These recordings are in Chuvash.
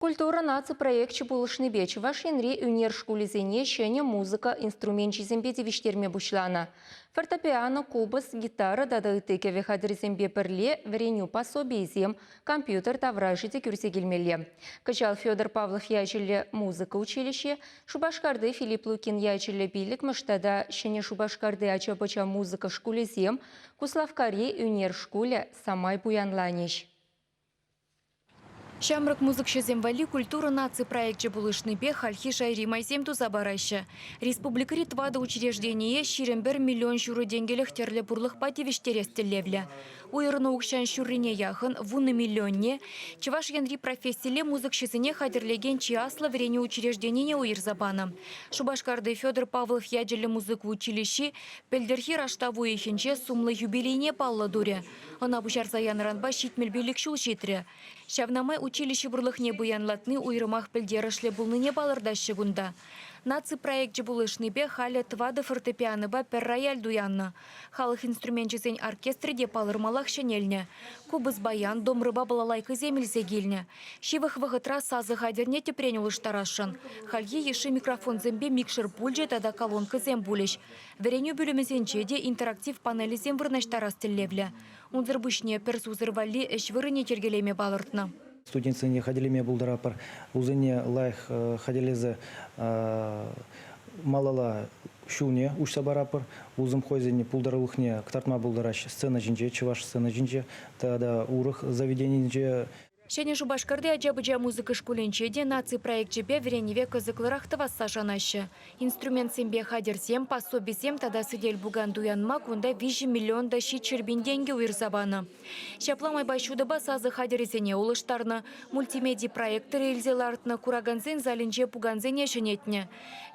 Культура наци проекчӗ пулӑшнипе Чӑваш Енри ӳнер шкулӗсене ҫӗнӗ музыка инструменчӗсемпе тивӗҫтерме пуҫланӑ. Фортепиано, купӑс, гитара тата ытти кӗвӗ хатӗрӗсемпе пӗрле вӗренӳ пособийӗсем, компьютер таврашӗ те кӳрсе килмелле. Кӑҫал Федор Павлов ячӗллӗ музыка училищи, Шупашкарти Филипп Лукин ячӗллӗ пиллӗкмӗш тата Ҫӗнӗ Шупашкарти ача-пӑча музыка шкулӗсем, Куславккари ӳнер шкулӗ самай пуянланӗҫ. Ҫамрӑк музыкҫӑсем валли «Культура наци проекчӗ» пулӑшнипе хальхи шайри майсем туса параҫҫӗ. Республикӑри тӑватӑ учреждение 21 миллион ҫурӑ тенкӗлӗх тӗрлӗ пурлӑхпа тивӗҫтерес тӗллевлӗ. Уйӑрнӑ укҫан ҫуррине яхӑн, вунӑ миллионне, Чӑваш Енри профессилле музыкҫӑсене хатӗрлекен чи аслӑ вӗренӳ учрежденине уйӑрса панӑ. Шупашкарти Федор Павлов ячӗллӗ музыка училищи пӗлтӗрхи раштав уйӑхӗнче сумлӑ юбилейне паллӑ турӗ. Ӑна пуҫарса янӑранпа 75 ҫул ҫитрӗ. Ҫавна май училище пурлӑхне пуянлатни уйрӑмах пӗлтерӗшлӗ пулнине палӑртаҫҫӗ кунта. Наци проекчӗ пулӑшнипе халӗ тӑватӑ фортепианопа пӗр рояль туяннӑ. Халӑх инструменчӗсен оркестрӗ те палӑрмаллах ҫӗнелнӗ. Купӑс-баян, домрӑпа балалайкӑсем илсе килнӗ. Ҫывӑх вӑхӑтра сасӑ хатӗрне тӗпрен улӑштарасшӑн. Хальхи йышши микрофонсемпе микшер пульчӗ тата колонкӑсем пулӗҫ. Вӗренӳ пӳлӗмӗсенче те интерактив панелӗсем вырнаҫтарас тӗллевлӗ. Унсӑр пуҫне пӗр сусӑр валли ӗҫ вырӑнӗ йӗркелеме палӑртнӑ. Студентсене хатӗрлеме пултаратпӑр. Вӗсене лайӑх хатӗрлесе малалла ҫулне уҫса паратпӑр. Вӗсем хӑйсен пултарулӑхне кӑтартма пултараҫҫӗ сцена ҫинче, чӑваш сцена ҫинче тата урӑх заведенинче. Ҫӗнӗ Шупашкарти ача-пӑча музыка шкулӗнче те наци проекчӗпе вӗренӗве кӑсӑклӑрах тӑвасса шанаҫҫӗ. Инструментсемпе хатӗрсем, пособисем тата сӗтел-пукан туянма кунта 3 миллион та 700 пин тенкӗ уйӑрса панӑ. Ҫапла майпа ҫутӑпа сасӑ хатӗрӗсене улӑштарнӑ, мультимеди проекторӗ илсе лартнӑ, куракансен залӗнче пукансене ҫӗнетнӗ.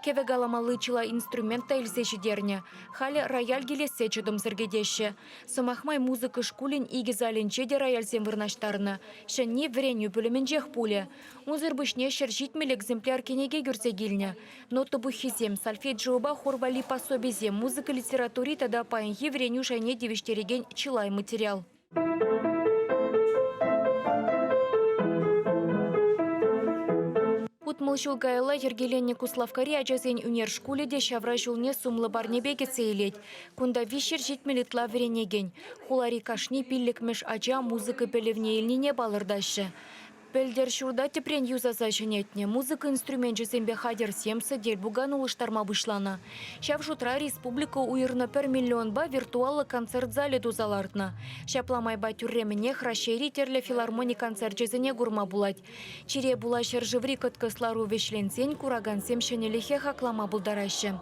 Кӗвӗ каламалли чылай инструмент та илсе ҫитернӗ. Халӗ рояль килессе чӑтӑмсӑр кӗтеҫҫӗ. Сӑмах май, музыка шкулӗн икӗ залӗнче те рояльсем вырнаҫтарнӑ. Ҫӗнни вӗренӳ пӳлӗмӗнчех пулӗ. Унсӑр пуҫне 170 экземпляр кӗнеке кӳрсе килнӗ. Нота пуххисем, сольфеджиопа хор валли пособисем, музыка литератури тата паянхи вӗренӳ шайне тивӗҫтерекен чылай материал. 60 ҫул каялла йӗркеленнӗ Куславккари ачасен ӳнер шкулӗ те ҫавра ҫулне сумлӑ парнепе кӗтсе илет. Кунта 370 ытла вӗренекен. Хулари кашни пиллӗкмӗш ача музыка пӗлӗвне илнине палӑртаҫҫӗ. Пӗлтӗр ҫурта тӗпрен юсаса ҫӗнетнӗ, музыка инструменчӗсемпе хатӗрсем, сӗтел-пукан улӑштарма пуҫланӑ. Ҫав шутра республика уйӑрнӑ пӗр миллионпа виртуаллӑ концерт залӗ туса лартнӑ. Ҫапла майпа тӳрремӗнех Раҫҫейри тӗрлӗ филармони концерчӗсене курма пулать. Чире пула ҫӗршыври кӑткӑс лару вӗҫленсен куракансем ҫӗнӗлӗхе хаклама пултараҫҫӗ.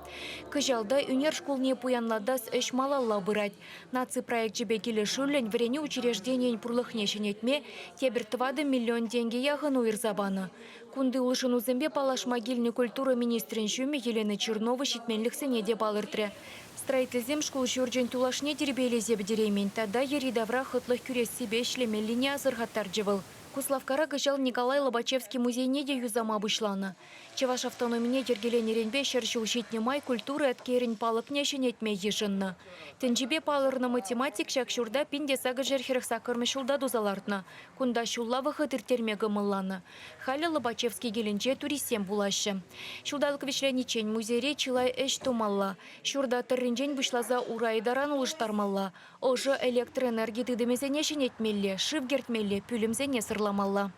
Кӑҫал та ӳнер шкулне пуянлатас ӗҫ малалла пырать. Наци проекчӗпе килӗшӳллӗн вӗренӳ учрежденийӗн пурлӑхне ҫӗнетме тепӗр 4 миллион тенкӗ яхӑн уйӑрса панӑ. Кунти улшӑнусемпе паллашма килнӗ культура министрӗн ҫумӗ Елена Чернова ҫитменлӗхсене те палӑртрӗ. Строительсем шкул ҫурчӗн тулашне тирпейлесе пӗтереймен тата йӗри-тавра хӑтлӑх кӳрессипе ӗҫлемеллине асӑрхаттарчӗ вӑл. Куславккара кӑҫал Николай Лобачевский музейне те юсама пуҫланӑ. Чӑваш автономине йӗркеленӗренпе ҫӗр ҫул ҫитнӗ май культура еткерӗн палӑкне ҫӗнетме йышӑннӑ. Тӗнчипе палӑрнӑ математик ҫак ҫурта 1848 ҫулта туса лартнӑ. Кунта ҫулла вӑхӑт ирттерме кӑмӑлланӑ. Халӗ Лобачевский килӗнче туристсем пулаҫҫӗ. Ҫулталӑк вӗҫлениччен музейре чылай ӗҫ тумалла. Ҫурта тӑрринчен пуҫласа урай таран улӑштармалла. Ӑшӑ электроэнерги тытӑмӗсене ҫӗнетмелле, шыв кӗртмелле, пӳлӗмсене сӑрламалла.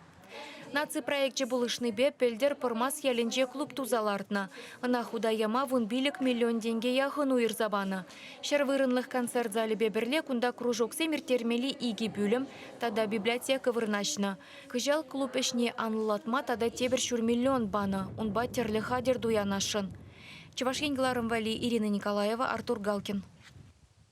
Наци проекчӗ пулӑшнипе пӗлтӗр Пӑрмас ялӗнче клуб туса лартнӑ. Ӑна хута яма 15 миллион тенкӗ яхӑн уйӑрса панӑ. Ҫӗр вырӑнлӑх концерт залӗпе пӗрле кунта кружоксем ирттермелли икӗ пӳлӗм тата библиотека вырнаҫнӑ. Кӑҫал клуб ӗҫне анлӑлатма тата тепӗр ҫур миллион панӑ. Унпа тӗрлӗ хатӗр туянасшӑн. Чӑваш Ен кӑларӑм валли Ирина Николаева, Артур Галкин.